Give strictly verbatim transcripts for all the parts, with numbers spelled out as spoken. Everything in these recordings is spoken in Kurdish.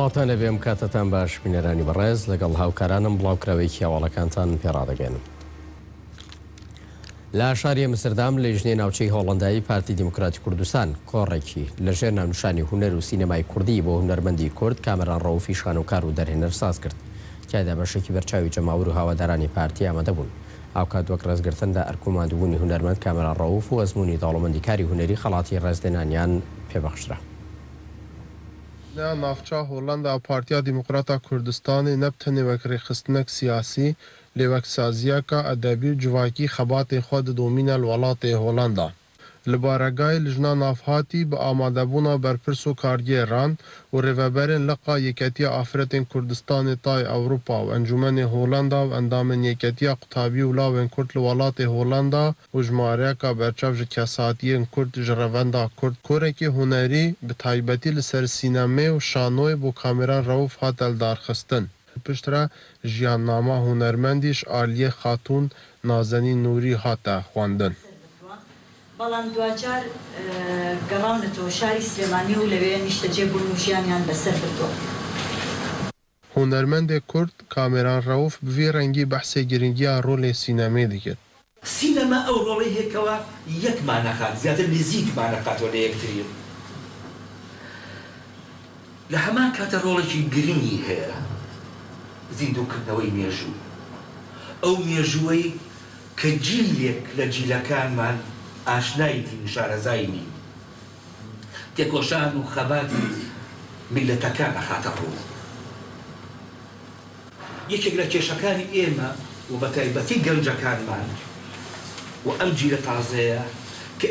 هاتانە بێم کاتتان باش، بینەرانی بەڕێز، لەگەڵ هاوکارانم بڵاوکراوەیەکی هەواڵەکانتان پێڕادەگەێنم. لە شاری ئەمستردام، لیژنەی ناوچەی هۆڵەندایی پارتی دیموکراتی کوردستان کۆڕێکی لەژێر ناونیشانی هونەر و سینەمای کوردی بۆ هونەرمەندی کورد کامەران ڕەوفی شانۆکار و دەرهێنەر ساز کرد. تیایدا بەشێکی بەرچاوی جەماوەر و هاوادارانی پارتی ئامادە بوون. هاوکات وەک ڕێزگرتن لە ئەرک و ماندووبوونی هونەرمەند کامەران ڕەوف و ئەزموونی دەوڵەمەندی کاری هونەری، خەڵاتی ڕێزلێنانیان پێبەخشرا. لە ناوچە هۆڵەندا، پارتیا دیموکرات a Kurdistanê ne bi tenê wek rêxistinek siyasî, lê wek saziyeka edebî û civakî xebatê xwe didomîne li welatê Holenda. Li Baragayê lijna navhatî bi amadebûna berpirs û kargêran û rêveberên liqa Yeketiya Afretên Kurdistanê tay Ewropa û Encûmenê Holenda û endamên Yeketiya Qutabî û Lawên Kurd li welatê Holenda û jimareyeka berçav ji kesatiyên Kurd ji revenda Kurd, korekê hunerî bi taybetî li ser sînemê û şanoyê bo Kameran Reûf hate lidarxistin. Piştre jiyannama hunermendî ji aliyê Xatûn Nazenîn Nûrî hate xwendin. بەڵام دواجار، ئە، گەڕاونەتەوە شاری سلێمانی و لەوێ نیشتەجێ بوون و ژیانیان بەسەر بردووە. Hunermendê Kurd Kameran Reûf bi vî rengî behsê giringiya rolê sînemê dikir. سینەما ئەو ڕۆڵەی هەیە کەوا یەکمان نەخات، زیاتر نزیکمان نەخاتەوە لە یەکتری. لە هەمان کاتە ڕۆڵێکی گرنگی هەیە، زیندووکردنەوەی مێژوو. ئەو مێژووەی کە جیلێک لە جیلەکانمان ئاشنای دین و شارەزای نین. تێکۆشان و خەباتی میللەتەکان ئەخاتە ڕوو. یەکێک لە کێشەکانی ئێمە و بە تایبەتی گەنجەکانمان و ئەم جیلە تازەیە کە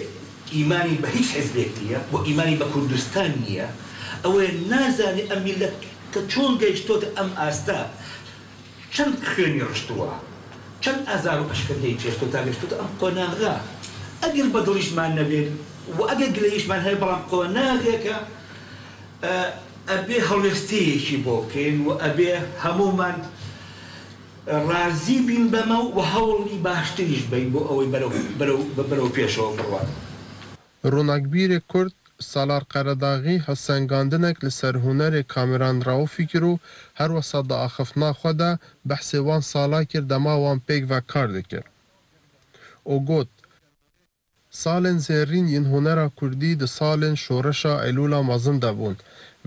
ئیمانی بە هیچ حزبێک نییە و ئیمانی بە کوردستان نییە، ئەوەیە نازانێ ئەم میللەتە چۆن گەیشتۆتە ئەم ئاستە، چەند خوێنی ڕشتووە، چەند ئازار و ئەشکەندەی چێشتۆ تا گەشتۆتە ئەم قۆناغە. ئەگەر بە دڵیشمان نەبێت و ئەگەر گلەییشمان هەیە، بەڵام قۆناغێکە، ئە، ئەبێ هەڵوێستەیەکی بۆ بکەین و ئەبێ هەموومان ڕازی بین بەمە و هەوڵی باشتریش بین بۆ ئەوەی بەرەو، بەرەو، بەرەو پێشەوە بڕوات. Ronakbîrê Kurd Salar Qeredaxî hilsengandinek li ser hunerê Kameran Raufî kir û herwesa di axiftina xwe de behsê wan sala kir dema wan pêk ve kar dikir û got, Salên zêrîn yên hunera kurdî di salên şoreşa Eylûla mezin de bûn.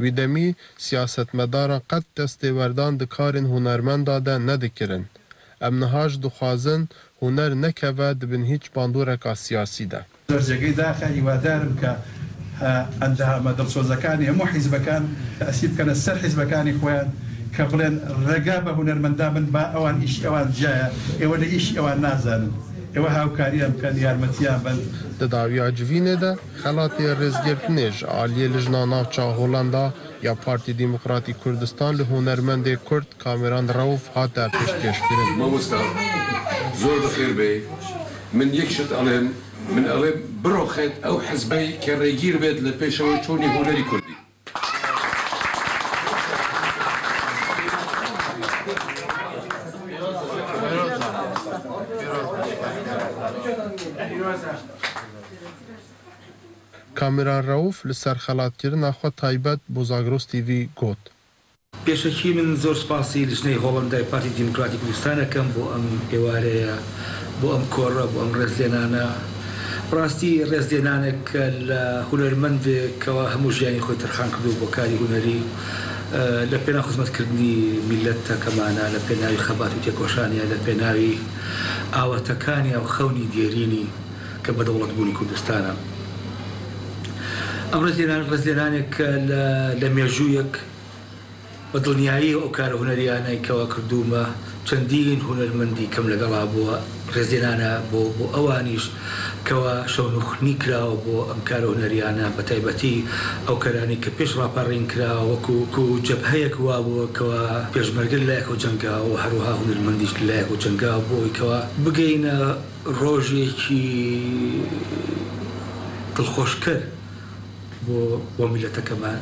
Wî demî siyasetmedaran qet destêwerdan di karên hunermenda de nedikirin. Em niha jî dixwazin huner nekeve di bin hîç bandoreka siyasî de. زۆر جێگەی داخە، هیوادارم کە، ئە، ئەندامە دڵسۆزەکانی هەموو حیزبەکان ئەسی بکەنە سەر حیزبەکانی خۆیان کە بڵێن ڕێگا بە هونەرمەندا بن، با ئەوان ئیشی ئەوان جیایە، ئێوە لە ئیشی ئەوان نازانن، ئێوە هاوکاریان بکەن، یارمەتیان بن. Di dawiya civînê de xelatê rêzgirtinê ji aliyê Lijna Navça Holanda ya Partî Demokratî Kurdistan li hunermendê Kurd Kameran Rauf hate pêşkêşkirin. Mamosta, zor bi xêr bê. Min yek şit alêm, min alêm biroxet ew hizbey ke rêgîr bêt li pêşewe çûnî hunerî kurdî. Kameran Rauf li ser xelatkirina xwe taybet bo Zagros T V got. پێشەکی من زۆر سپاسی لیژنەی هۆڵەندای پارتی دیموکراتی کوردستان ئەکەم بۆ ئەم ئێوارەیە، بۆ ئەم کۆڕە، بۆ ئەم ڕێزلێنانە. بەڕاستی ڕێزلێنانێک کە لە هونەرمەندێک کەوا هەموو ژیانی خۆی تەرخان کردووە بۆ کاری هونەری، ئە، لە پێناو خزمەتکردنی میللەتەکەمانە، لە پێناوی خەبات و تێکۆشانیە، لە پێناوی ئاواتەکانیە و خەونی دێرینی کە بە دەوڵەتبوونی کوردستانە. ئەم ڕێزلێنان-، ڕێزلێنانێک کە لە، لە مێژوویەک بە دڵنیایی ئەو کارە هونەریانەی کەوا کردوومە، چەندین هونەرمەندی کەم لەگەڵا بووە، ڕێزلێنانە بۆ، بۆ ئەوانیش کەوا شەونوخنی کراوە بۆ ئەم کارە هونەریانە، بە تایبەتی ئەو کارانەی کە پێش ڕاپەڕین کراوە، وەکو، وەکو جەبهەیەک وا بووە کەوا پێشمەرگە لەلایەکەوە جەنگاوە و هەروەها هونەرمەندیش لەلایەکەوە جەنگاوە بۆ ئەوەی کەوا بگەینە ڕۆژێکی دڵخۆشکەر بۆ، بۆ میلەتەکەمان.